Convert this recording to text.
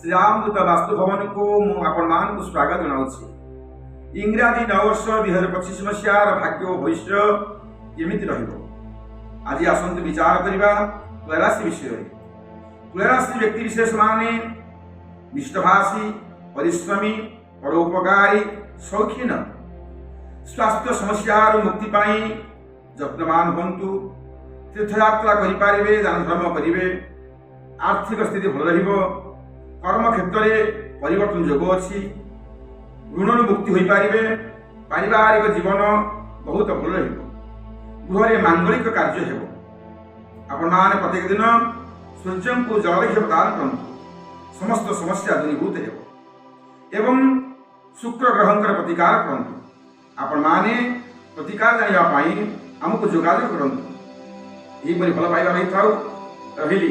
ଶ୍ରୀରାମଦୂତ ବାସ୍ତୁ ଭବନକୁ ମୁଁ ଆପଣମାନଙ୍କୁ ସ୍ୱାଗତ ଜଣାଉଛି। ଇଂରାଜୀ ନବବର୍ଷ 2025 ମସିହାର ଭାଗ୍ୟ ଓ ଭବିଷ୍ୟ କେମିତି ରହିବ, ଆଜି ଆସନ୍ତୁ ବିଚାର କରିବା ତୁଳାରାଶି ବିଷୟରେ। ତୁଳାରାଶି ବ୍ୟକ୍ତି ବିଶେଷମାନେ ମିଷ୍ଟଭାଷୀ, ପରିଶ୍ରମୀ, ପରୋପକାରୀ, ସୌଖିନ। ସ୍ୱାସ୍ଥ୍ୟ ସମସ୍ୟାରୁ ମୁକ୍ତି ପାଇଁ ଯତ୍ନବାନ ହୁଅନ୍ତୁ। ତୀର୍ଥଯାତ୍ରା କରିପାରିବେ, ଦାନ ଧର୍ମ କରିବେ। ଆର୍ଥିକ ସ୍ଥିତି ଭଲ ରହିବ। କର୍ମକ୍ଷେତ୍ରରେ ପରିବର୍ତ୍ତନ ଯୋଗ ଅଛି। ଋଣରୁ ମୁକ୍ତି ହୋଇପାରିବେ। ପାରିବାରିକ ଜୀବନ ବହୁତ ଭଲ ରହିବ। ଗୃହରେ ମାଙ୍ଗଳିକ କାର୍ଯ୍ୟ ହେବ। ଆପଣମାନେ ପ୍ରତ୍ୟେକ ଦିନ ସୂର୍ଯ୍ୟଙ୍କୁ ଜଳଲେଖ ପ୍ରଦାନ କରନ୍ତୁ, ସମସ୍ତ ସମସ୍ୟା ଦୂରୀଭୂତ ହେବ ଏବଂ ଶୁକ୍ର ଗ୍ରହଙ୍କର ପ୍ରତିକାର କରନ୍ତୁ। ଆପଣମାନେ ପ୍ରତିକାର ଜାଣିବା ପାଇଁ ଆମକୁ ଯୋଗାଯୋଗ କରନ୍ତୁ। ଏହିପରି ଭଲ ପାଇବା ରହିଥାଉ। ରହିଲି।